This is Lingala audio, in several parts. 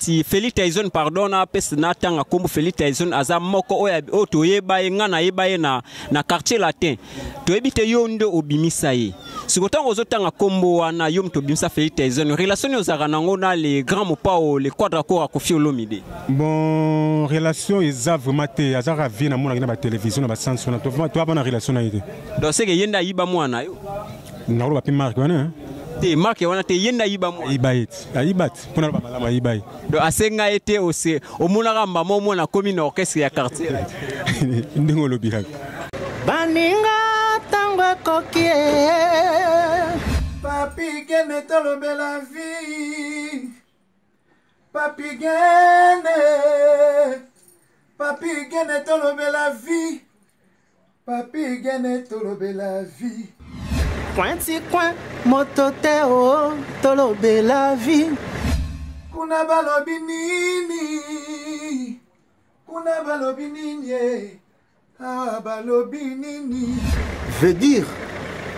neti Feli Tyson, pardon, napesa natanga nkombo Feli Tyson aza moko oyo oyo toyeba ye, ngai nayeba ye na Quartier Latin. Toyebi te yo nde obimisa ye. Siko ntango ozotanga nkombo wana, yo moto obimisa Feli Tyson, relation nini ozalaka nango na le grand Mopao, le Quadra Kora Koffi Olomide? Bon, relation eza vraiment te. Azalaka vie, namonaki na batélévision na basansi wana, toa na relation na ye te. Donc seke ye nde ayiba mwana yo? Nakoloba mpe marke wana te, marke wana te, ye nde ayiba mwana. Ayiba ye te, ayiba te, mpona loba malamu, ayiba ye. Donc asenga ye te, ose omonaka mbama omwana akomi na orchestre ya Quartier? Ndenge olobi kaka. Baninga, ntango ekoki. Papi Gene, tolobela vie. Papi Gene, Papi Gene, tolobela vie. Papi Gene, tolobela vie. Coin ti coin, moto te o, tolobela vie. Kuna balobi nini? Kuna balobi nini? Eh? Ah, balobi nini? Veut dire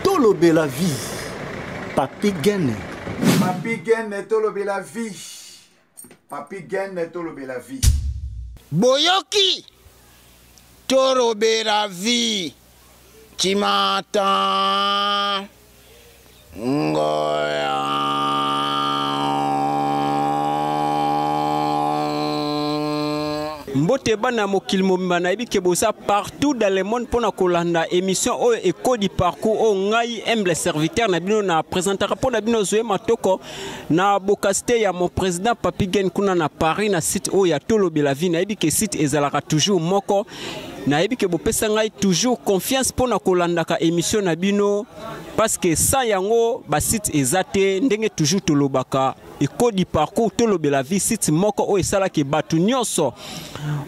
tolobela vie. Papi Gene. Papi Gene, tolobela vie. Papi Gene, tolobela vie. Boyoki, tolobela vie. Tu m'entends? Ngoya. Mbote bana ya mokili mobimba, nayebi ke boza partout dans le monde mpona kolanda émission oyo Ekodi Parcours, oyo ngai humble serviteur na bino na présentaka mpo na bino, Zoe Matoko, na bokasi ya mon président Papi Gen kuna na Paris, na site oyo ya Tolobela Vie. Nayebi ke site ezalaka toujours moko, nayebi ke bopesa ngai toujours confiance mpona kolandaka émission na bino, parce que sans yango basite eza te. Ndenge toujours tolobaka, Ekodi Parcours, Tolobela Vie, site moko oyo esalaki bato nyonso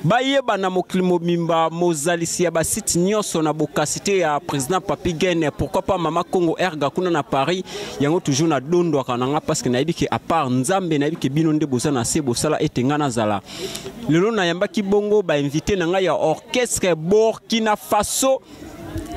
bayeba na mokili mobimba, mozalisi ya basite nyonso na bokasi te ya président Papi Gene, pourquoi pas Mama Congo Erga kuna na Paris. Yango toujours nadondwaka na nga, parce que nayebi ke à part Nzambe, nayebi ke bino nde boza na se, bosala ete nga nazala lelo. Nayambaki bongo bainvité na ngai ya orchestre Burkina Faso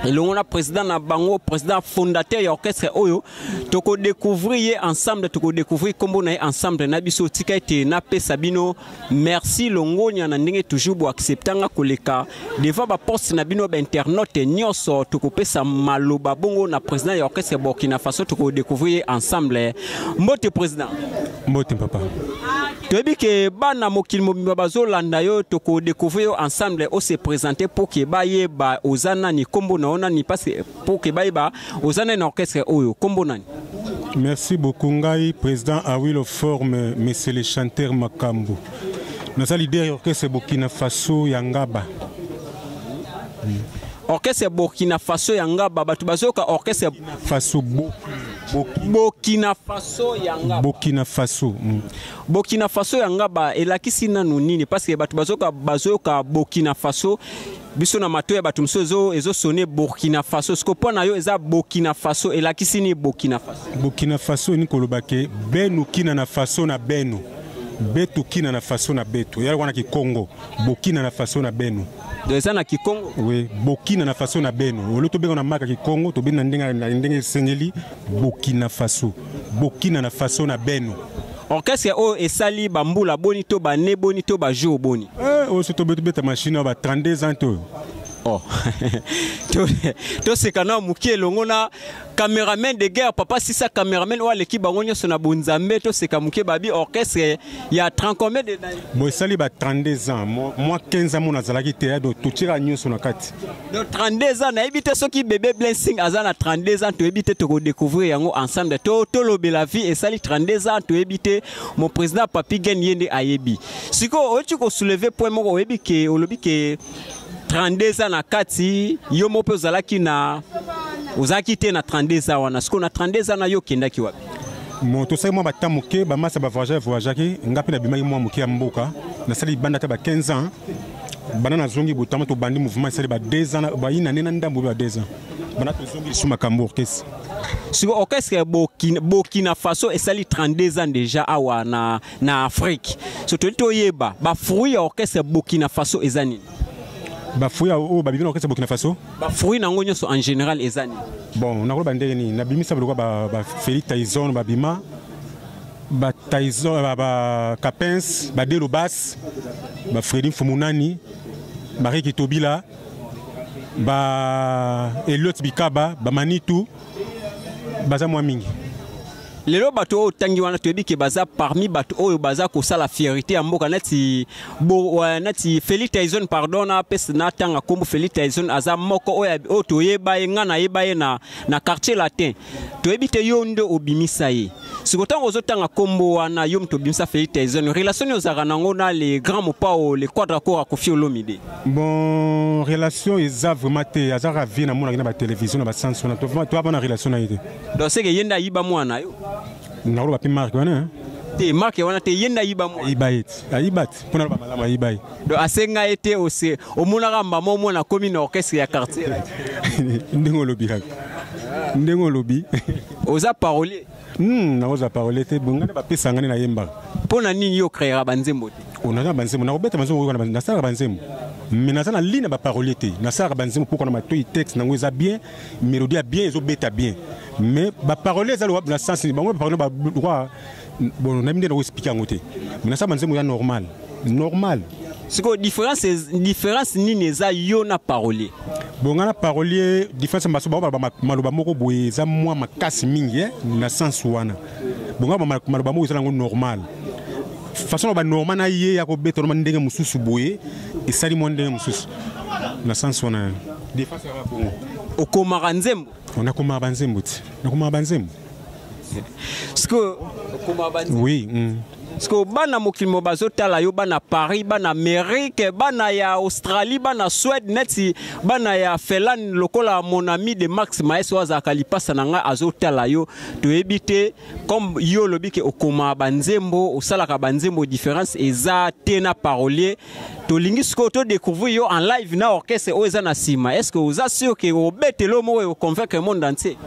elongo na président na bango, président fondateur ya orchestre oyo. Tokodécouvrir ye ensemble, tokodécouvrir nkombo na ye ensemble na biso. Tika ete napesa bino merci, longonya na ndenge toujours boacceptanga koleka devant baposte na bino bainternaute nyonso. Tokopesa maloba bongo na président ya orchestre Burkina Faso, tokodécouvrir ye ensemble. Mbote président. Mbote papa. Toyebi ke bana mokili mobimba bazolanda yo. Tokodécouvrir yo ensemble, ose présenter pour ke bayeba oza nani, nkombo na yo nani, parce que pour ke bayeba oza nani na orchestre oyo, nkombo nani. Merci beaucoup. Ngai président Awilo Forme, monsieur le chanteur Makambo, naza leader ya orchestre Burkina Faso ya Ngaba. Orchestre Burkina Faso ya Ngaba, bato bazoyoka orchestre Faso bo, Burkina Faso ya Ngaba. Burkina Faso. Burkina Faso ya Ngaba elakisi nanu nini? Parce que bato bazoyoka Burkina Faso, biso na mato ya bato mosusu ezosone Burkina Faso. Siko mpo na yo eza Burkina Faso elakisi nini, Burkina Faso? Burkina Faso elingi koloba ke benu kina na faso na benu, betu kina na faso na betu, eyala wana kikongo, bokina na faso na benu. Donc eza na kikongo? Oui, bokina na faso na benu. Olo tobenga na maka kikongo, tobenga na ndenge esengeli, Burkina Faso, bokina na faso na benu. Orchestre oyo esali bambula boni, to bane boni, to bajour boni? Oyo so tobeta machine oyo ba 32 ans to. Oh. Toseka na moke elongo na cameraman de guerre, papa Sisa, cameraman oyo aleki bango nyonso na bonzambe. Toseka moke, babi orchestre ya 30 combien de Bon, esali ba 32 ans, moi 15 ans mo nazalaki te, donc totiaka nyonso na kati. Donc 32 ans, nayebi te soki bébé Blessing aza na 32 ans, toyebi te, tokodécouvrir yango ensemble. To Tolobela Vie esali 32 ans, toyebi te, mon président Papi Gen ye nde ayebi. Sikoyo oyoti kosoulever point moko, oyebi ke olobi ke 32 ans na kati, yo moko mpe ozalaki na ozalaki te na 32 ans wana. Sikoyo na 32 ans na yo okendaki wapi? Mo tosali mwa bata moke, bamasa bavoyage voyageaki, nga mpe nabimaki mwa moke ya mboka, nasali libanda ata ba 15 ans. Banda nazongi botama, tobandi mouvement, esali ba 2 ans, bayina nde na ndambo ba 2 ans, banda tozongi lisusu makambo orchestre. Sikoyo orchestre Burkina Faso esali 32 ans déjà awa na Afrique. So toli toyeba bafruit ya orchestre Burkina Faso eza nini? Bafruit oyo babimi na orchestre Burkina Faso? Bafruit nango nyonso en général eza nini? Bon, nakoloba ndenge nini, nabimisa biloko ba Félix Tyson babima. Ba Tyson, ba Capens, ba Delo Bass, ba Freddy Mfumunani, ba Ricky Tobila, ba Elliot Bikaba, ba Manitou, baza mwa mingi. Lelo bato oyo otangi wana, toyebi ke baza parmi bato oyo baza kosala fierté ya mboka, neti bo, neti Félix Tyson. Pardon, napesa natanga nkombo Félix Tyson, aza moko oyo toyeba ye, ngai nayeba ye na Quartier Latin. Toyebi te yo nde obimisa ye. Siko ntango ozotanga nkombo wana, yo moto obimisa Félix Tyson, relation nini ozalaka nango na le grand Mopao, le Quadra Kora, Koffi Olomide? Bon, relation eza vraiment te. Azaka vie, namonaki na batélévision na basansi wana, toa na relation na ye te. Donc seke ye nde ayiba mwana yo? Nakoloba mpe marke wana. Te, marke wana te, ye nde ayiba mwana. Ayiba ye te, ayiba te. Mpona loba malamu, ayiba ye. Donc asenga ye te, ose omonaka mbama omwana akomi na orchestre ya Quartier? Ndenge olobi kaka, ndenge olobi. Oza parolier? Nakozala parolier te. Bonga nde bapesa nga nde nayembaka. Mpo na nini yo créera banzembo te? Naza na banzembo, nakobeta banzembo oyo, nasalaka banzembo, mais naza na ligne na baparolier te. Nasalaka banzembo mpo na matoi, texte nango eza bien, mélodie ya bien, ezobeta bien, mais baparolier eza na sens bango baparolier lokwa. Bon, nayebi nde nakoexplike yango te, mais nasala banzembo ya normal normal. Sikoyo différence nini eza yo na parolier? Bon, nga na parolier, différence, baso bao maloba moko boye eza mwa makasi mingi na sens wana. Bon, nga maloba moko eza nango normal, façon na banormal na ye ya kobeta normal, ndenge mosusu boye esali mwa ndenge mosusu na sens wana, différence yaka bongo. Okomaka nzembo? Nakomaka banzembo ti, nakomaka banzembo. Sikoyo okomaka banzembo? Oui. Sikoyo bana mokili mo bazotala yo, bana Paris, bana Amérique, bana ya Australie, bana Suède, neti bana ya Finlande, lokola mon ami de Max Maes oyo azalaka lipasa na ngai azotala yo. Toyebi te, comme yo olobi ke okomaka banzembo, osalaka banzembo, différence eza te na parolier. Tolingi sikoyo todécouvrir yo en live na orchestre oyo eza na nsima. Est ce que oza sûr ke obetelo moko ekoconvaincre monde entier?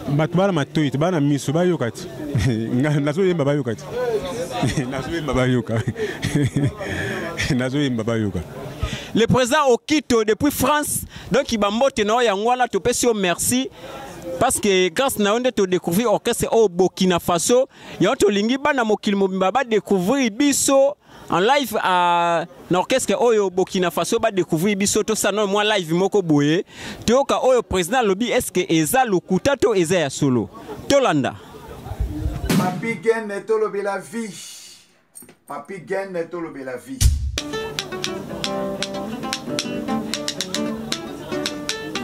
Bato bana matoi te, bana miso bayoka ti. Nazoyemba bayoka ti, nazoyemba bayoka, nazoyemba bayoka. Le président Okito depuis France, donc bambote na oyo yango wana, topesi yo merci parce que grâce na yo nde todécouvrir orchestre oyo Burkina Faso. Yango tolingi bana mokili mobimba badécouvrir biso en live na orchestre oyo Burkina Faso, badécouvrir biso. Tosala nano mwa live moko boye, toyoka oyo président alobi, est ce que eza lokuta to eza ya solo. Tolanda. Papi Gen, tolobela vie. Papi Gen, tolobela vie.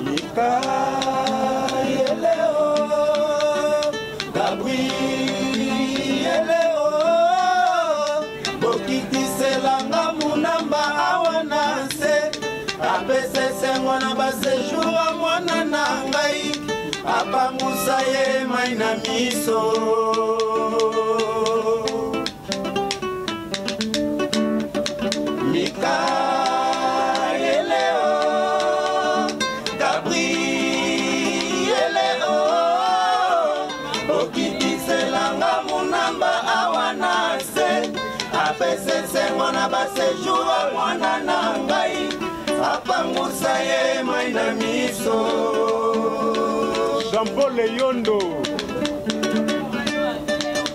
Mikaele o, Gabriele o, bokitiselanga munamba awa na nse, apesa esengo na baséjour ya mwana na ngai, apangusa ye mai na miso. Mikaele o, Gabriele o, okitiselanga munamba awa na se, apesa esengo na baséjour ya mwana na ngai, apangusa ye mai na miso. Jean-Paul Yondo,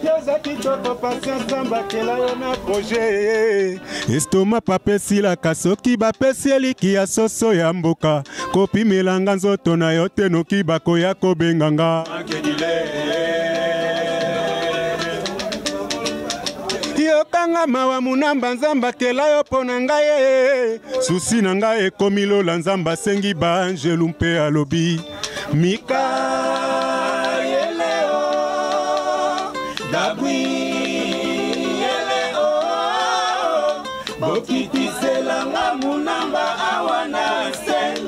yoza kitoko, patience, Nzambe akela yo na projet. Estomac papa esilaka soki bapesi eliki ya soso ya mboka. Kopimelanga nzoto na yo te, noki bakoya kobenganga. Yokanga mawa, munamba, Nzambe akela yo mpo na ngai ye. Susi na ngai ekomi lola, Nzambe asengi baangelu mpe alobi Mikaele o, Gabriele o, bokitiselanga munamba awa na se,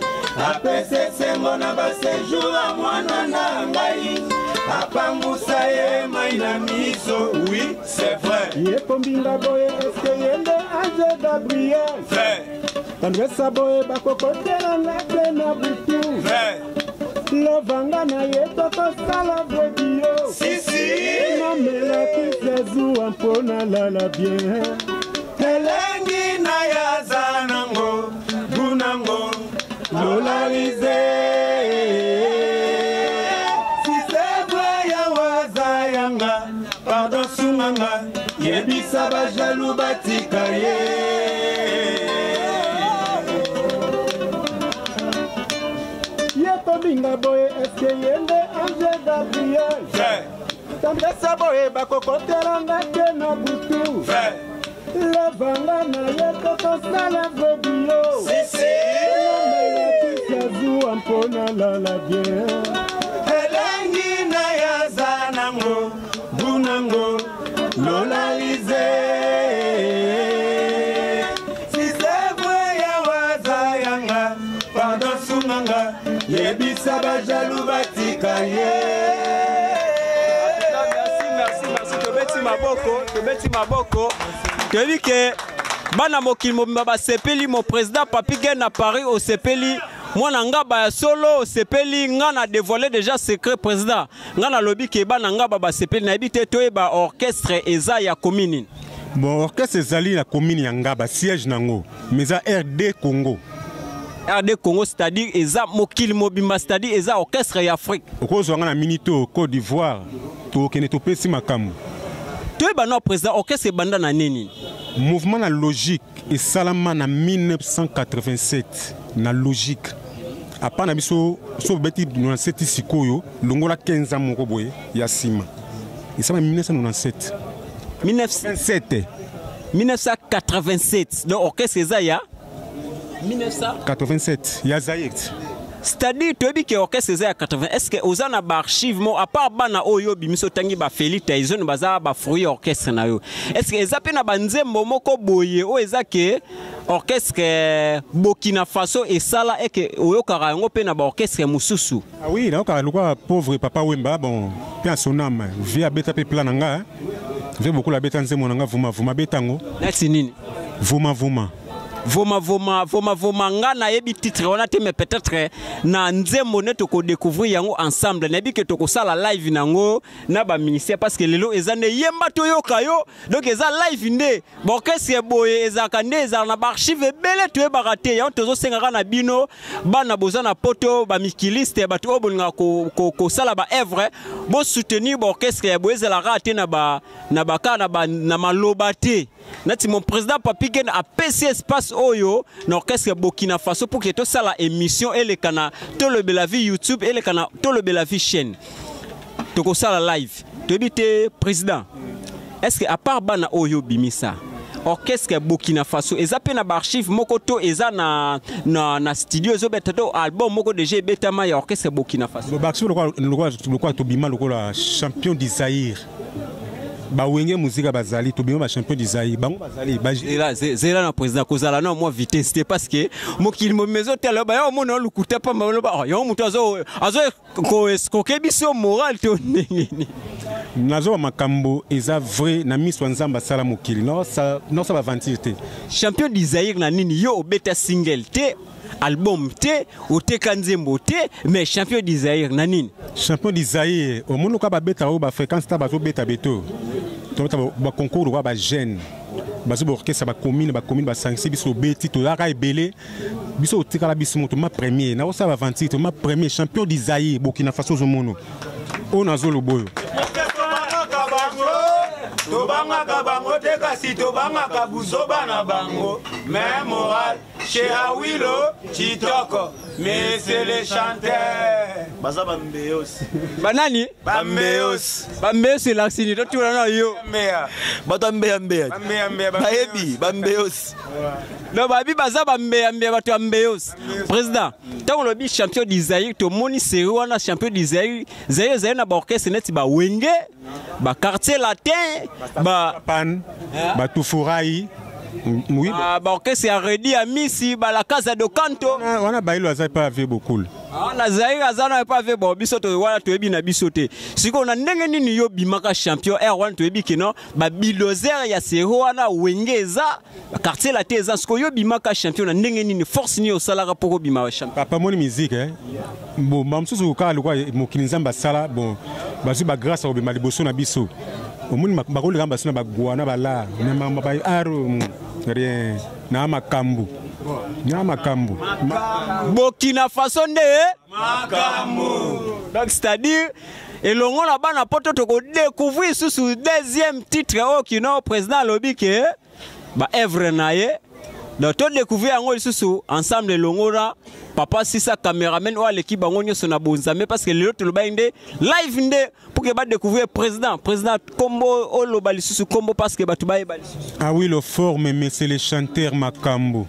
apesa esengo na baséjour ya mwana na ngai, apangusa ye mai na miso. Oui, c'est vrai. Ye pombinga boye, eske ye nde ange Gabriel? Vrai. Tendresse boye, bakokotelanga te na butu. Vrai. Lovanga na ye, tokosala vrai dio. Si si. Namelaki sezuwa mpo nalala bien. Elengi na yaza nango gunango lolalize. Si c'est vrai, yawaza yanga, pardon, sunganga. Yebisa bajalu batika ye. Ye tobinga boye eske ye nde ange Gabriel? Tandresa boye bakokotelanga te na butu. Lavanga na ye tokosala vobio. Namelakisa zuwa mpo nalala bien. Elengi na yaza nango bunango lolalize. Sisebwe ya waza yanga pardon sunganga yebisa bajalu batika ye. Merci, merci, merci. Tobeti maboko, tobeti maboko. Toyebi ke bana mokili mobimba basepeli. Mon président Papi Gen na Paris osepeli, mwana ngaba ya solo osepeli. Nga na dévoilé déjà secret, président. Nga nalobi ke bana ngaba basepeli. Nayebi te, toyeba orchestre eza ya commune nini? Bon, orchestre ezali na commune ya Ngaba, siège nango, mais eza RD Congo. RD Congo, c'est-à-dire eza mokili mobimba, c'est-à-dire eza orchestre ya Afrique. Okozwa nga na minute oyo Côte d'Ivoire, tokende topesi makambo. Toyeba no, président, orchestre ebanda na nini? Mouvement na logique esalama na 1987 na logique apa na biso. So bobeti 97, sikoyo longola 15 ans moko boye ya nsima, esalama 1997. 1907, 1987. Donc orchestre eza ya 1987 ya Zaïre. C'est-à-dire toyebi ke orchestre eza ya 80. Est ce que oza na baarchive mo, à part bana oyo obimisi, otangi bafeli Tyson, baza bafruit ya orchestre na yo, est ce que eza mpe na banzembo moko boye oyo eza ke orchestre Burkina Faso esala, eke oyokaka yango mpe na baorchestre mosusu? Ah oui, nayokaka lokola pauvre Papa Wemba, bon, mpe à son âme, vie abeta mpe plan na nga vie bokolo, abeta nzembo na nga Vuma Vuma, abeta yango. Neti nini? Vuma Vuma. Voma Voma, Voma Voma. Nga nayebi titre wana te, mais peut-être na nzembo nde tokodécouvrir yango ensemble. Nayebi ke tokosala live nango na baministère, parce que lelo eza nde yemba toyoka yo. Donc eza live nde baorchestre boye ezalaka nde ezala na baarchive ebele, toyebaka te. Yango tozosengaka na bino bana boza na poto, bamikiliste, bato oyo bolingaka kosala baœuvre, bosoutenir baorchestre ya boye. Ezalaka te na ba na baka na, ba, na maloba te. Nati mon président Papi Gen apesi espace oyo na orchestre Burkina Faso pour que tosala émission eleka na Tolobela Vie YouTube, eleka na Tolobela Vie chaîne, tokosala live. Toyebi te, président, est ce que à part bana oyo bimisa, orchestre Burkina Faso eza mpe na baarchive moko to eza na studio ezobeta to album moko déjà ebetama ya orchestre Burkina Faso? Baarchive lokola tobima lokola champion du Zaïre, bawenge muzika bazali, tobima bachampion du Zaïre, bango bazali. Zela, zela na président, kozala na mwa vitesse te, parce que mokili mobimba ezotala. Baya omona lokuta pamba, baloba: "Oh, yango moto azo koescroquer biso moral to ndenge nini?" Nazoba makambo eza vrai na miso ya Nzambe asala mokili, naosala baventure te. Champion du Zaïre na nini? Yo obeta single te, album te, oteka nzembo te, mais champion du Zaïre na nini? Champion du Zaïre, omoni lokola babetaka oyo bafréquence ta bazobeta beto, tobeta baconcours lokola bajeune bazo baorchestre, bacommune, bacommune basangisi biso, obeti, toyaka ebele, biso otikala biso moto ma premier. Nakosala baventure te, ma premier champion du Zaïre Burkina Faso. Ozomona oyo nazoloba oyo. Tobangaka bango te, kasi tobangaka buzoba na bango. Mais moral chez Awilo Chitoko, mais c'est les chanteurs. Baza bambeyosi. Banani? Bambeyosi. Bambeyosi elakisini? Totula na yo. Mbeya. Bato ya mbeya mbeya. Bambeya mbeya. Bayebi bambeyosi. Donc babi baza bambeya mbeya, bato ya mbeyosi. Président, ntango olobi champion du Zaïre, tomoni série wana champion du Zaïre. Zaïre ezali na baorchestre neti bawenge, baquartier latin, ba pan batufurai, oui. Baorchestre ya Redi ya Misi, balà Casa do Canto. Wana bayilo aza epai ave bokul. Ah, na Zaire aza na epai ave. Bon, biso to wana toyebi na biso te. Sikoyo na ndenge nini yo bimaka champion air wana? Toyebi keno babulldozer ya sero wana, wenge eza, quartier latin eza. Sikoyo yo bimaka champion na ndenge nini? Force nini osalaka mpo kobima champion? Papa, moni musique, eh? Bon, bamosusu kaka lokola mokili Nzambe asala, bon, bazwi bagrâce ya kobima liboso na biso. Omoni bakoleka baso na bagwa na balar na makambo ba aro, rien na makambo na makambo. Burkina Faso nde makambo. Donc c'est-à-dire Elongo na bana poto tokodécouvrir susu deuxième titre oyo kino président alobi ke ba œuvre na ye. Donc todécouvrir yango lisusu ensemble elongo na papa Sisa cameraman oyo aleki bango nyonso na bonzambe, parce que lelo tolobaki nde live nde pour que badécouvrir président. Président, kombo oloba lisusu kombo parce que bato bayeba lisusu. Ah oui, le forme, mais c'est le chanteur Makambo.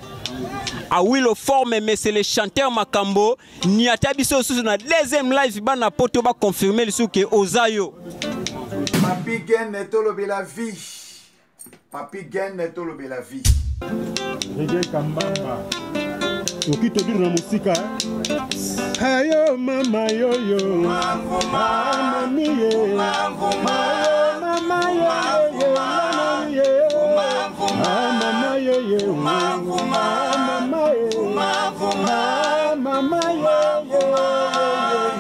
Ah oui, le forme, mais c'est le chanteur Makambo. Niata biso lisusu na deuxième live, bana poto baconfirme lisusu ke oza yo. Papi Gen tolobela vie. Papi Gen tolobela vie. Rege Kambamba oki tobino na mosika. Ayo mama yoyo, mami ye, mama ye, ye mama ye, ye mama ye, mama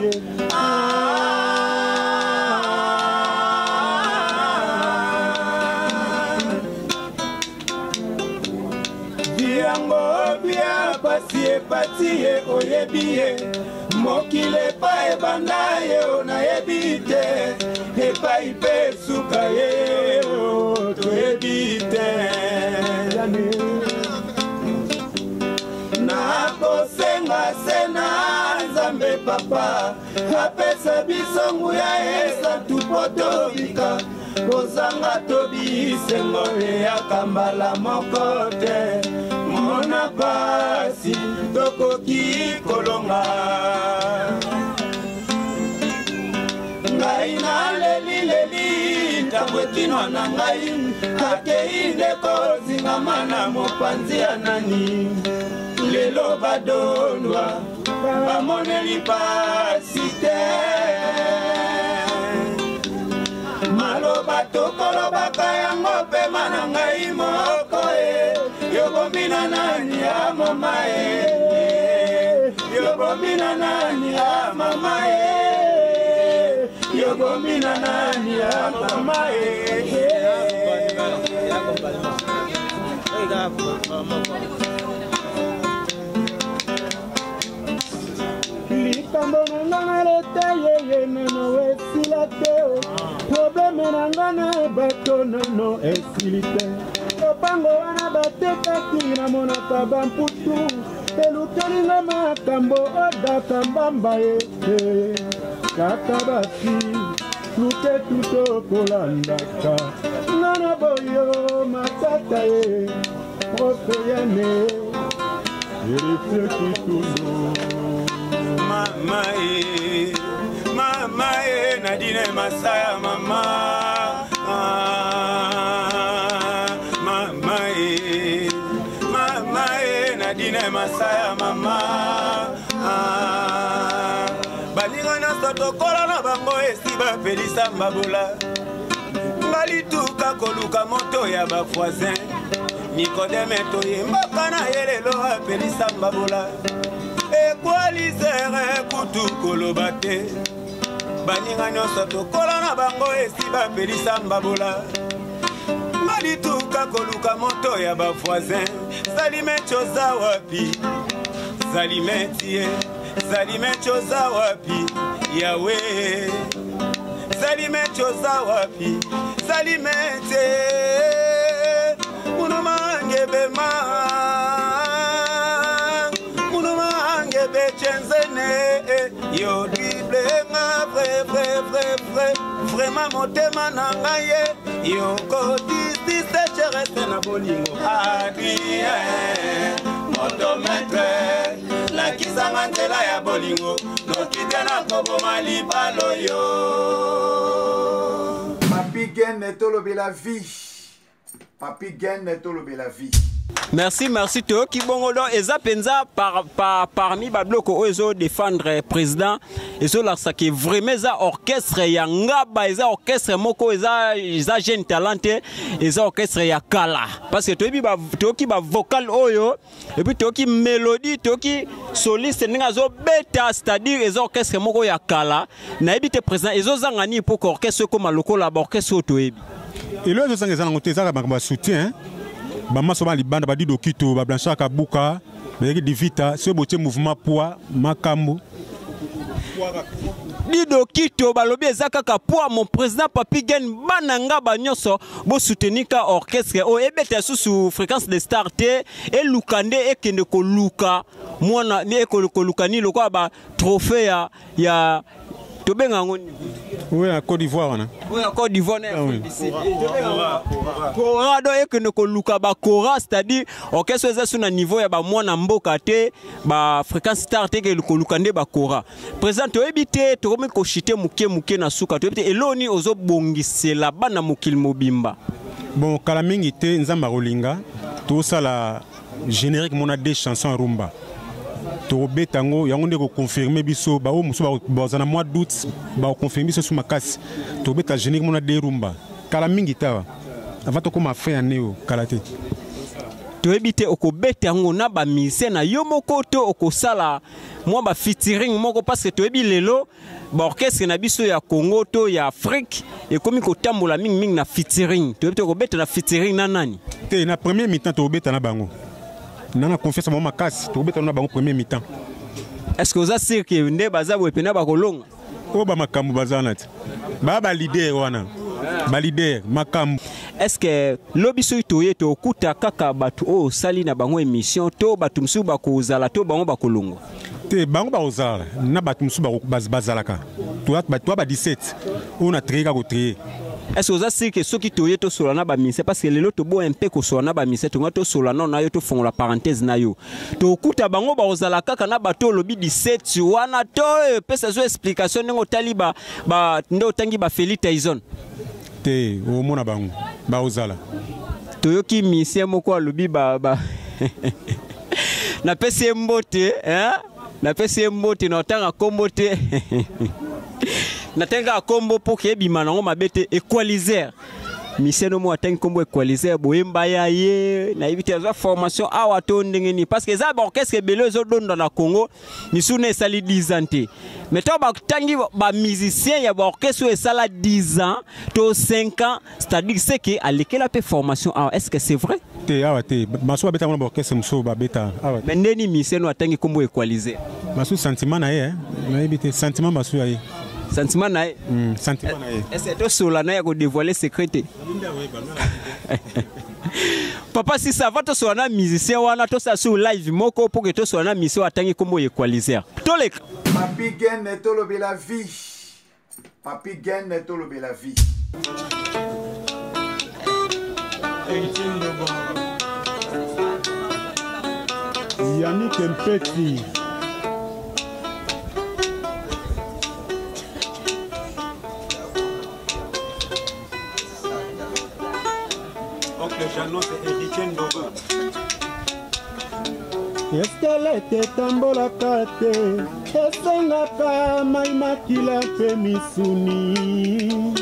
ye, ye. Yango bia pasi epati ye, oyebi ye mokili epai ebanda ye, o nayebi te epai mpe esuka ye, o toyebi te. Nakosenga se na Nzambe papa apesa biso nguya esantu mpo tobika kozanga tobisengo eyaka mbala moko te. Mona pasi tokoki kolonga. Ngai nalelileli ntango ekinwa na ngai akei nde kozingama na mopanzi ya nani. Lelo badondwa bamoneli pasi te. Maloba tokolobaka yango pema na ngai moko e yobomi na nani ya mama e, yobomi na nani ya mama e, yobomi na nani ya mama e. Likambo na nga na leta yeye nano esila te. Problème na nga na bato nano esili te. Lopango wana batekaki namonaka bamputu elukeli nga makambo odaka mbamba ye kaka basi luketu tokolandaka nga na boyo matata ye profeyane Héritier Kitundu. Mama e, mama e, Nadine Masaya mama. Ah, mama e, mama e, Nadine Masaya mama. Ah, baninga nyonso tokola na bango esi bapelisa mbabola balituka koluka moto ya bavoisin. Nikodeme toyembaka na ye lelo apelisa mbabola ekwalisere kutu koloba te. Baninga nyonso tokola na bango esi bapelisa mbabola balituka koluka moto ya bavoisin. Salimeti oza wapi? Salimeti ye, Salimeti oza wapi? Yawe, Salimeti oza wapi? Salimeti munumangebema munumangebechenzene yo driblenga vrai vrai vrai vrai vraiment motema na ngai ye yokotisise cherese na bolingo. Adrien motometre lakisanga nzela ya bolingo noki te nakoboma libalo yo. Papi Gen tolobela vie. Papi Gen tolobela vie. Merci, merci. Toyoki bongo. Donc eza mpenza parmi babiloko oyo ezodéfendre président, ezolakisa ke vraiment eza orchestre ya Ngaba, eza orchestre moko eza jeune talent te, eza orchestre ya kala, parce que toyebi toyoki bavocal oyo et puis toyoki mélodie, toyoki soliste ndenge azobeta, c'est-à-dire eza orchestre moko ya kala. Nayebi te président, ezozanga nini mpo ke orchestre ekóma lokola baorchestre oyo toyebi? Elo ezozanga eza nango te, ezaka makambo ya soutien. Bamaso bana libanda badido kito bablanchard kabuka bazalaki divita soki botie mouvement poids makambo. Dido Kito balobi eza kaka poa mon président Papi Gen bana nga ba nyonso bo soutenir ka orchestre oyo ebeta susu fréquence de star te eluka nde ekende koluka mwana ekoluka nini lokola ba trophée ya ya tobenga yango nini oyo ya Côte d'Ivoire wana oyo ya Côte d'Ivoire na Afrique du Sud Kora do ekende koluka ba Kora, c'est-à-dire orchestre eza su na niveau ya ba mwana mboka te, ba fréquence star te, ekende koluka nde ba Kora. Président, toyebi te, tokomi koshite moke moke na suka, toyebi te eloni ozobongisela bana mokili mobimba. Bon, kala mingi te, Nzambe akolinga tosala générique mona des chansons rumba, tokobeta yango, yango nde koconfirme biso baoyo mosusu baza na mois d'août, bakoconfirme biso su makasi. Tokobeta générique mona de rumba kala mingi te awa, avant tokóma fin ya ne oyo, kala te. Toyebi te, okobeta yango na bamusicien na yo moko to okosala mwa bafeaturing moko? Parce que toyebi lelo baorchestre na biso ya Congo to ya Afrique ekomi kotambola mingimingi na featuring. Toyebi te, okobeta na featuring na nani? Te, na premier mi-temps tokobeta na bango, na confiance bango makasi, tokobeta na bango premier mi-temps. Est ce que oza sûr ke nde baza boye mpena bakolonga? Oyo bamakambo baza wana te, baya baleader wana, baleader makambo. Est ce que lobi soki toye, tokuta kaka bato oyo osali na bango émission to bato mosusu bakozala to bango bakolongwa? Te, bango bakozala na bato mosusu bazalaka toa ba 17 oyo na trie kaka kotrie. Est ce que oza sûr ke soki toye tosola na bamusicien, parce que lelo toboya mpe kosola na bamusicien, tonga tosola nano na yo, tofongola parenthèse na yo, tokuta bango bakozala kaka na bato olobi 17 wana to epesa zo explication ndenge otali ba, ba, nde otangi bafeli Tyson? Te, omona bango bakozala. Toyoki musicien moko alobi ba napesi ye mbote, hein? Napesi ye mbote na otanga nkombo te, natangi kaka nkombo mpo ke ebima nango mabe te. Equaliser, musicien mo atangi nkombo Equaliser, boyemba ya ye, nayebi te azwa formation awa to ndenge nini, parce que eza baorchestre ebele ezodonda na Congo, misusu na esali 10 ans te. Mais ntango batangi bamusicien ya baorchestre oyo esala 10 ans to 5 ans, c'est-à-dire c'est que alekela mpe formation awa. Est ce que c'est vrai? Te, awa te. Baso babeta ngo na baorchestre mosusu, babeta awa. Mais ndeni musicien no atangi nkombo Equaliser? Basu sentiment na ye, nayebi te, sentiment basu ya ye. Sentiment na ye. Sentiment na ye. Est ce que tosola na ye kodévoiler secret te? Papa, si ça va, tosola na musicien wana, tosala sur live moko mpo ke tosola na musicien oyo atangi nkombo Equaliser. Toleka. Papi Gen, tolobela vie. Papi Gen, tolobela vie. Yannick Mpeti. Oncle Jeannot, c'est Héritier Ndova. Esquelette etambolaka te, esengaka mai, makila mpe misuni.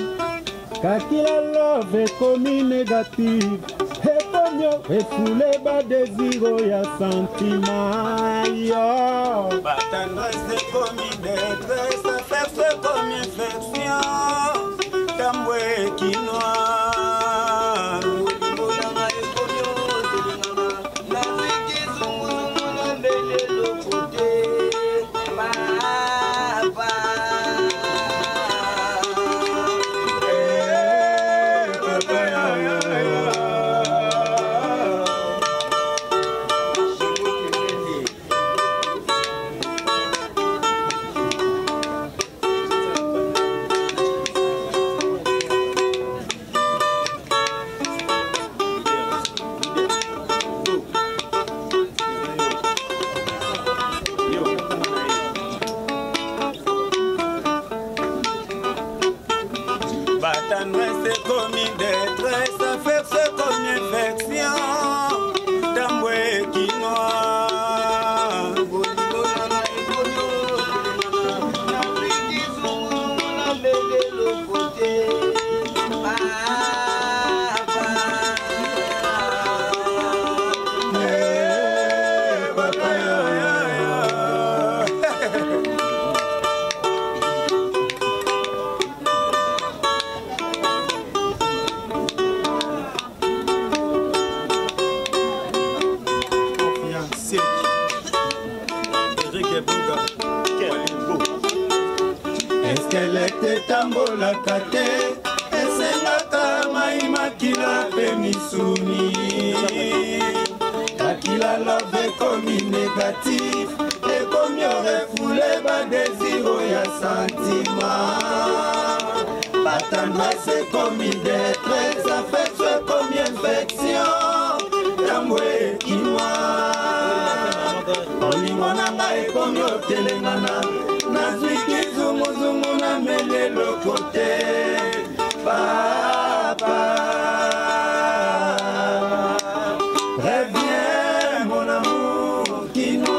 Kakila love ekomi négative, ekomi efule badésir ya sentiment yo. Batendresse ekomi détresse, affaire ekomi infection, tambwe ekinwa. Bolingo nanga ekomi otelengana, naziki zunguzungu na mbeli eloko te, papa. Estelete etambolaka te, esengaka mai, makila mpe misuni. Kakila love ekomi négatif, ekomi orefoule badésir ya sentiment. Batendresse ekomi détresse, affection ekomi infection. Ntango ekimwa, bolingo na ngai ekomi otelengana, nazwi kizunguzungu na meleloko te. Papa, reviens mon amour kinois.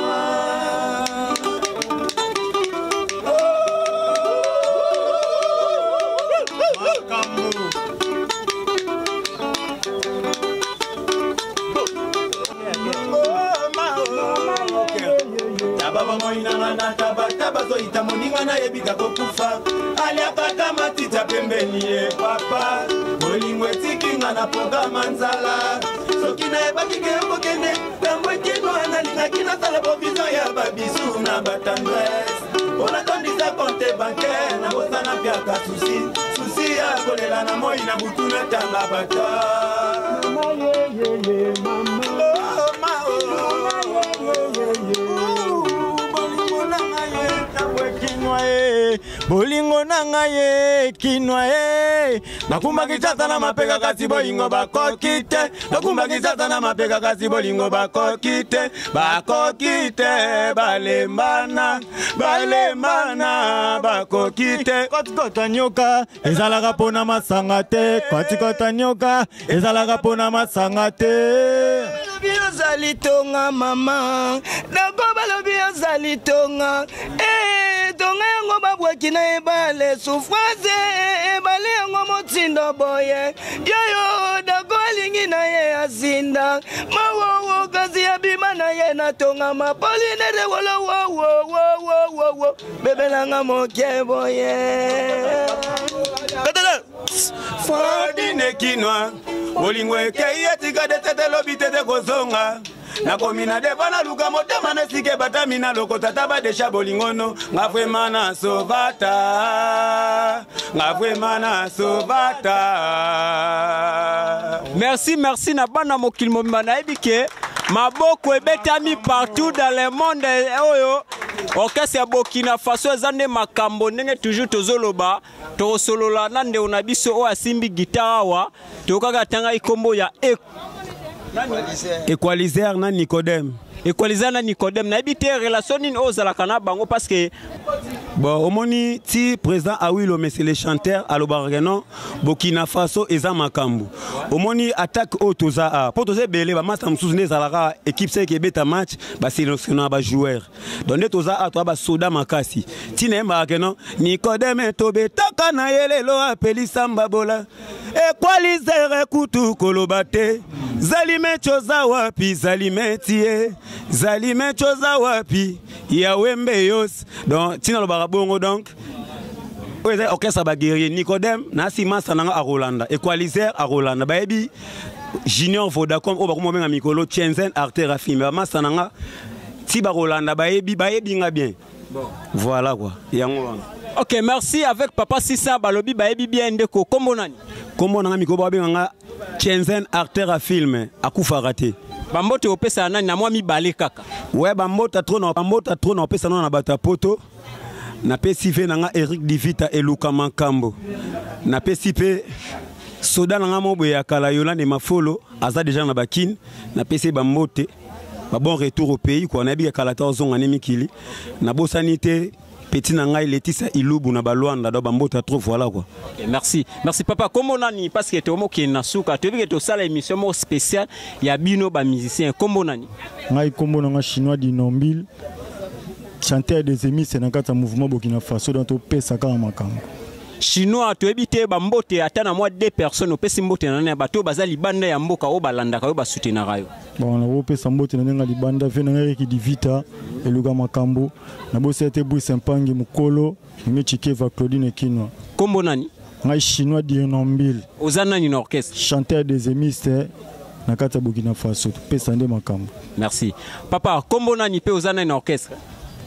Taba bomoi nanga na tabataba, zoyita moninga nayebika kokufa, aliaka ta matita pembeni ye. Papa, bolingo etikinga na programa nzala. Soki nayebaki ke okokende ntango ekinwa, nalingaki nasala provision ya babisu na batendresse mpo natondisa compte bancaire. Nabosana mpiaka susi susi ya kolela na moi na butu, natanga bata. Mama ye, mama. Oh, ma, oh. Bolingo na ngai ye ntango ekinwa ye, bolingo na ngai ye ekinwa ye. Bakumbaki tata na mapeka, kasi bolingo bakoki te. Bakumbaki tata na mapeka, kasi bolingo bakoki te, bakoki te. Balembana, balembana, bakoki te. Kotikota nyoka ezalaka mpona masanga te, kotikota nyoka ezalaka mpona masanga te. Balobi ozali tonga, mama dako, balobi ozali tonga. Eh, tonga yango babwaki na ebale, souffrance ebale yango motindo boye. Yoyo dako alingi na ye azinda mawowo, kasi abima na ye na tonga mapolinete wolo wowowowowo bebelanga moke boye. Fadine kinwa, bolingo ekei, etika detete, lobi tete kozonga. Nakomi na deva, naluka motema na esika ebatami, na lokota ta badesha bolingono. Nga vraimen na sovata, nga vraimen na sovata. Merci, merci na bana mokili mobimba. Nayebi ke maboko ebetami partout dans le monde. Oyo orchestre ya Burkina Faso eza nde makambo. Ndenge toujours tozoloba, tokosolola na ndeko na biso oyo asimbi guitare awa. Tokaka atangaki nkombo ya e Equalizer na Nicodème. Equalizer na Nicodème, nayebi te relation nini oyo ozalaka na bango, parce que Bon, omoni ti président Awilo, monsieur le chanteur, alobaka ke non, Burkina Faso eza makambo. Omoni attaque oyo toza a mpo toza ebele, bamasta mosusu nde ezalaka équipe seke ebeta match, basélectionna bajoueur. Donc nde toza a toza basoda makasi. Ntina yembaka ke non, Nicodème tobetaka na ye lelo, apelisa mbabola. Equalizer kutu koloba te. Zalimeti oza wapi? Zalimeti ye, zalimeti oza wapi? Yawembe yos. Donc ntina alobaka bongo. Donc oyo eza orchestre baguerrier. Nicodème nasi masa nanga akolanda, Equalizer akolanda, bayebi Junior Vodacom oyo bakoma obenga mikolo Chenzen Arter Afime. Bamasa nanga ti bakolanda, bayebi, bayebi nga bien. Voilà quoi, yango wana. Ok, merci. Avec papa Sisa, balobi bayebi bien. Ndeko, kombo nani? Kombo nanga mikolo babenga nga Chenzen Arter a film, akufaka te. Bambote opesa nani na mwa mibale kaka? We, bambota trop na bambota trop na opesa nano na bato ya poto. Napesi ve na nga Eric Divita eluka makambo. Napesi mpe soda na nga mo boye ya kala, Yolande Mafolo, aza deja na bakine. Napesi ye bambote, ba bon retour au pays quoi. Nayebi ya kala te ozonga ne mikili. Nabosani te petit na ngai Letisa Ilubu na Balwanda. Donc bambota trop, voilà quoi. Ok, merci, merci papa. Kombo nani? Parce que tomokende na suka, toyebi ke tosala émission moko spéciale ya bino bamusicien. Kombo nani? Ngai nkombo nanga Chinois Dinombil, chanteur des émisses na kati ya mouvement Burkina Faso. Donc topesa kaka makambo. Chinois, toyebi te bambote ata na mwa deux personnes. Opesi mbote na nani ya bato oyo baza libanda ya mboka, oyo balandaka oyo basoutenaka yo? Bon, nakopesa mbote na ndenge ya libanda, ve na ngai Eriki Divita eluka makambo. Nabosala te Brise Mpangi mokolo Mimi Chikeva, Claudine Kinwa. Kombo nani? Ngai Chinois Dinombil. Oza nani na orchestre? Chanteur des émistes na kati ya Burkina Faso. Topesa nde makambo. Merci papa. Kombo nani mpe oza nani na orchestre?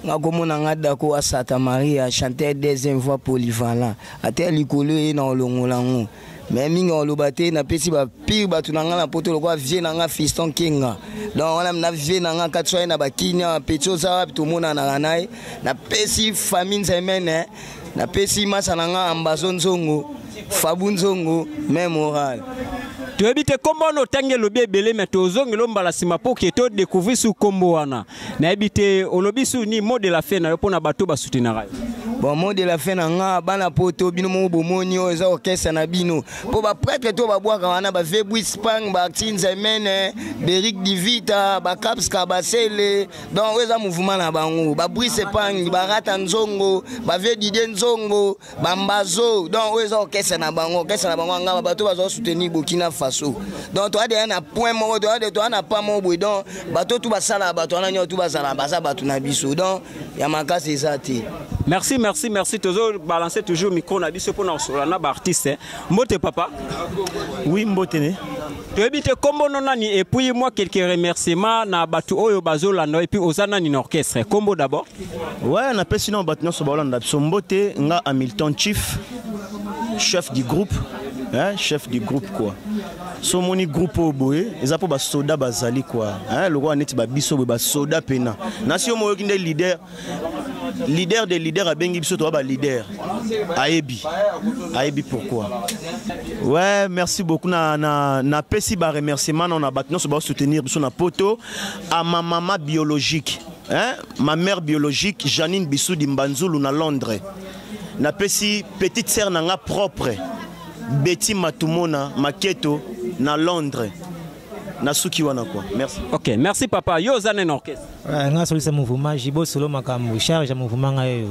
Nga komona nga Dako Asata Maria, chanteur deuxième voix polyvalent. Ata likolo ye na olongola ngo. Mais mingi oloba te napesi ba pire bato na nga na poto lokola vieux na nga Fiston Kenga. Donc wana na vieux na nga kati soye na bakinya petit oza wapi tomonanaka na ye. Napesi famille Nzemene, napesi masa na nga Ambazo Nzongo, Fabu Nzongo, même moral. Toyebi te nkombo wana otangi elobi ebele me tozongela mbala nsima mpo ke todécouvrir su nkombo wana. Nayebi te olobi su ni mot de la fin na yo mpona bato basoutenaka yo. Bon, mot de la fin na nga bana poto bino moko bomoni oyo eza orchestre na bino mpo baprêtre to babwaka wana bave Bwispang, baartinzemene, Berik Divita, bakapska, basele. Donc oyo eza mouvement na bango, babrise Pang, barata Nzongo, bave Didie Nzongo, bambazo. Donc oyo eza orchestre na bango, orchestre na bango angaba bato bazwa soutenir Burkina Faso. Donc toa deya na point moko, toa na pa moko boye. Donc bato tu basalaka bato wana nyonso tu bazala baza bato na biso. Donc ya makasi eza te. Merci, merci, merci. Tozo balancer toujours micro na biso pona osola na ba artiste. Mbote papa. Oui, mbote ne. Toyebi te kombo no nani et puis moi quelques remerciements na batu oyo bazolanda et puis oza nani na orchestre. Kombo d'abord. Ouais, na pesi na batu nyonso baolanda biso mbote nga Hamilton Chief, chef du groupe, hein, chef du groupe quoi. So moni groupe oyo boye eza mpo basoda bazali quoi, hein, lokola neti babiso boye basoda pena. Nasi yo moyoki nde leader, leader de leader abengi biso toa ba leader. Ayebi. Ayebi pourquoi. Ouais, merci beaucoup na na na pesi ba remerciement na bato nyonso ba soutenir biso na poto à ma maman biologique, hein, ma mère biologique Janine Bissoudi Mbanzulu na Londres. Na pesi petite sœur na nga propre Betty Matumona Maketo na Londres. Na suki wana quoi. Merci. OK, merci papa. Yo oza na orchestre. Ouais, nga solisa mouvement Jibo solo makambo charge ya mouvement nga yo.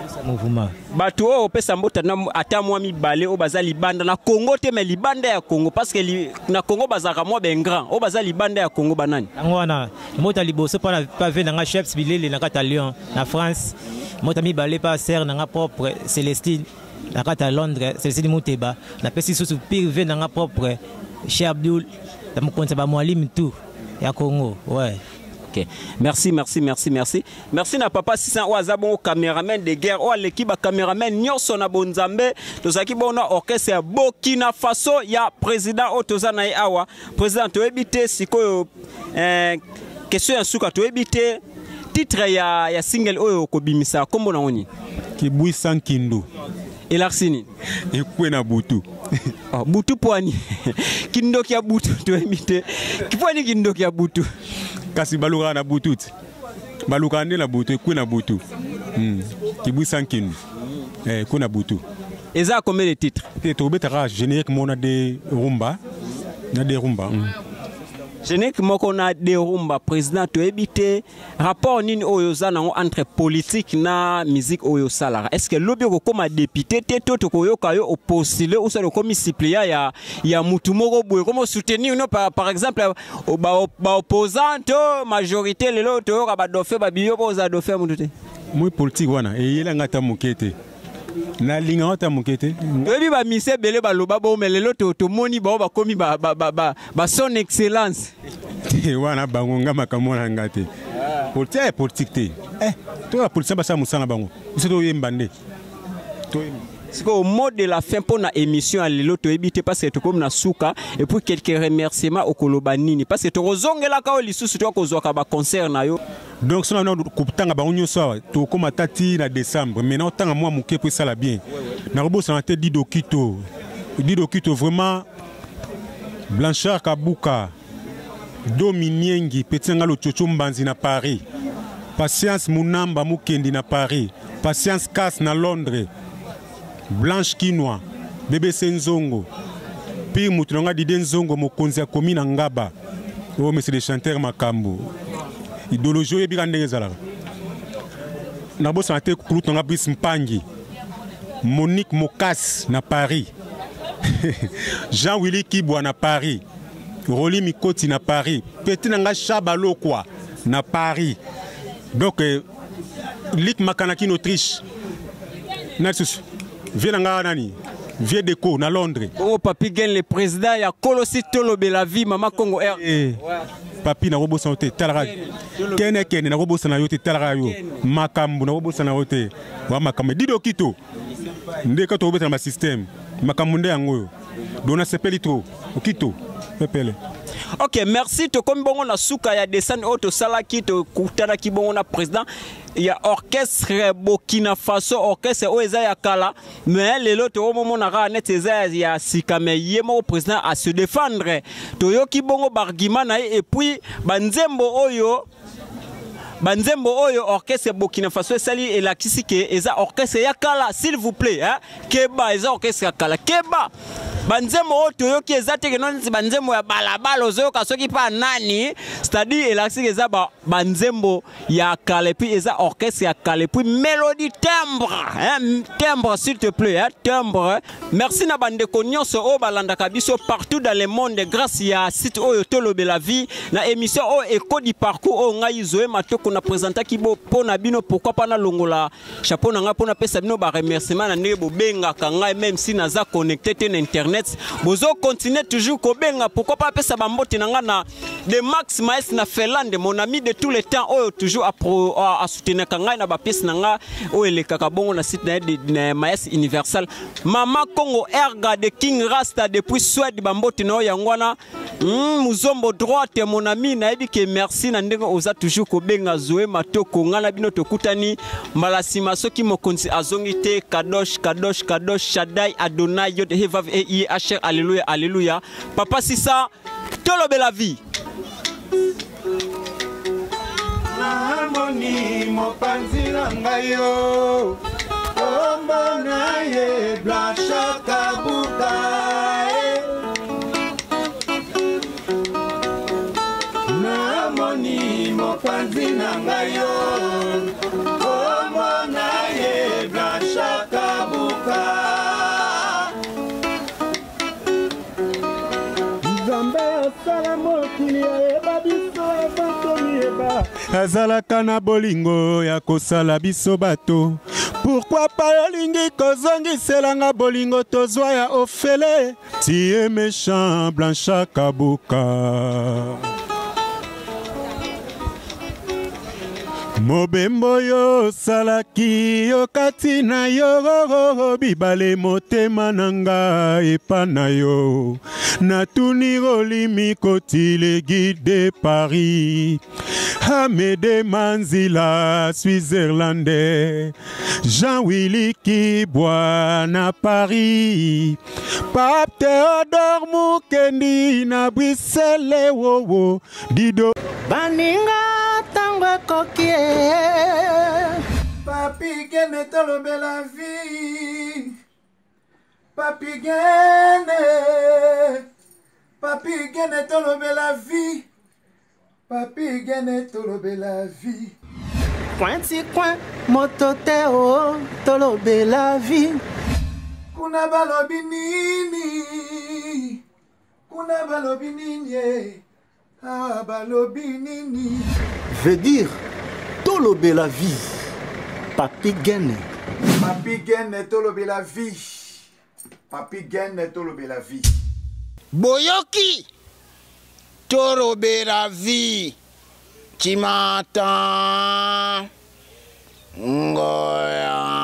Solisa mouvement. Bato oyo opesa mbota na ata mwa mibale oyo baza libanda na Congo te mais libanda ya Congo parce que na Congo bazalaka mwa ben grand oyo baza libanda ya Congo banani. Yango wana mbota liboso pa na pa ve na nga chefs bilele na kata Lyon na France. Mbota mibale pa sœur na nga propre Célestine na kati ya Londres, Célestine Muteba. Napesi susu pire ve na nga propre Cheikh Abdul na mokonzi ya ba mwalimu tout ya Congo. Ouais. Ok. Merci, merci, merci, merci. Merci na papa 600 oyo aza bongo cameraman de guerre oyo aleki ba cameraman nyonso na bonzambe. Tozalaki bongo na orchestre ya Burkina Faso ya président oyo toza na ye awa. Président toyebi te sikoyo question ya suka toyebi te titre ya single oyo okobimisa kombo na ngoni. Kibwisa Nkindu. Elakisi nini? Ekwe na butu. Oh, butu pwani. Kindoki ya butu toyebi te. Pwani kindoki ya butu. Kasi balukaka na butu te. Balukaka nde na butu, ekwe na butu. Kibwisa Nkindu. Ekwe na butu. Eza combien de titres? Te tobetaka générique moko na de rumba. Na de rumba. Générique moko na de rumba président toyebi te rapport nini oyo oza nango entre politique na musique oyo osalaka. Est-ce que lobi okokoma député te to tokoyoka yo opostule osala okomi suppléant ya mutu moko boye komo soutenir no par exemple ba opposant to majorité lelo toyoka ba dauphin ba biyo bo oza dauphin mutu te. Moi politique wana eyela nga ta moke te. Nalinga ata moke te. Toyebi ba mise ebele baloba bo mais lelo tomoni bao bakomi ba son excellence. Te wana bango nga makambo na nga te. Politique ya politique te. To ya politique basala mosala bango. Biso toyemba nde. Toyemba. Sikoyo mot de la fin pour na émission ya lelo toyebi te parce que tokomi na suka et puis quelques remerciements okoloba nini parce que tokozongelaka oyo lisusu tokozwaka ba concert na yo. Donc sona na kotanga bango nyonso awa tokóma ta ti na décembre maintenant otanga mwa moke po esala bien. Nakobosana te Dido Kito. Dido Kito vraiment Blanchard Kabuka Dominiengi petit nga lochocho Mbanzi na Paris. Patience Munamba Mukendi na Paris. Patience Kass na Londres. Blanche Kinwa, BBC Nzongo. Puis mutu nanga Didier Nzongo mokonzi ya komi na Ngaba. Oh monsieur le chanteur Makambo. Idéologie oyebi ka ndenge ezalaka. Nabosana te kulutu nanga Brice Mpangi. Monique Mokas na Paris. Jean-Willy Kibwa na Paris. Rolly Mikoti na Paris. Petit nanga Chabalokwa na Paris. Donc Lik Makanaki en Autriche. Natsus. Viens nanga nani? Vieux Deco na Londres. Oh Papi Gen le président ya Kolosi Tolobe la vie Mama Congo R. Eh. Ouais. Papi, nakobosana yo te, talaka kene kene, nakobosana yo te, talaka yo makambo, nakobosana yo te, wa makambo Dido Kito nde ka tokobetana basystème, makambo nde yango oyo. Donc nasepeli trop, Okito pepele. Ok, merci. Tokomi bongo na suka ya descente oyo tosalaki. Tokutanaki bongo na président ya orchestre Burkina Faso, orchestre oyo eza ya kala, mais lelo tokomomona kaka neti eza ya sika, mais ye moko président a se défendre. Toyoki bongo baargument na ye et puis banzembo oyo orchestre Burkina Faso esali elakisi ke eza orchestre ya kala. S'il vous plaît, hein? Keba, eza orchestre ya kala, keba. Banzembo oyo toyoki eza te keno neti banzembo ya balabala ozoyoka soki mpa nani, c'est-à-dire elakisi ke eza banzembo ya kala et puis eza orchestre ya kala et puis mélodie, timbre, hein? Timbre, s'il te plaît, hein? Timbre. Merci na bandeko nyonso oyo balandaka biso partout dans le monde grâce ya site oyo Tolobela Vie, na émission oyo Ekodi Parcours, oyo ngai Zoe Matoko na présentaki bo mpo na bino. Pourquoi pas nalongola chapeau na ngai mpo napesa bino baremerciement na ndenge bobengaka ngai, même si naza connecté te na internet, bozocontinue toujours kobenga. Pourquoi pas apesa bambote na ngai na de Max Maes na Finlande, mon ami de tous les temps, oyo toujours asoutenaka ngai na bapièce na ngai oyo elekaka bongo na site na ye na Maes Universal. Mama Congo Erga de King Rasta depuis Suède, bambote na oyo yango wana. Muzombo droite, mon ami, nayebi ke merci na ndenge oza toujours kobenga Zoe Matoko. Ngai na bino tokutani mbala nsima soki mokonzi azongi te. Kadosh, kadosh, kadosh, Shaddai Adonai, Yod He Vav E I H, alleluya, alleluya. Papa Sisa, Tolobela Vie. Namoni mopanzi na ngai yo, kombo na ye Blanchard Kabuka e. Namoni mopanzi na ngai yo, kombo na ye Blanchard Kabuka. Nzambe asala mokili, ayeba biso avant tomiyeba. Azalaka na bolingo ya kosala biso bato. Pourquoi pas olingi kozongiselanga bolingo tozwa ya ofele? Tie méchant, Blanchard Kabuka. Mobembo oyo osalaki yo kati na yo bibale, motema na nga epa na yo. Natuni Rolimi Koti, le guide de Paris, Amede Manzila Switzerlandais, Jean-Willy Kibwa na Paris, Pape Théodore Mukendi na Bruxelles, wowo Dido. Baninga, ntango ekoki e. Papi Gene, tolobela vie. Papi Gene, Papi Gene, tolobela vie. Papi Gene, tolobela vie. Coin ti coin, moto te o, tolobela vie. Kuna balobi nini? Kuna balobi nini e? Awa balobi nini? Veut dire Tolobela Vie, Papi Gene. Papi Gene, tolobela vie. Papi Gene, tolobela vie. Boyoki, Tolobela Vie, tu m'entends, ngoya.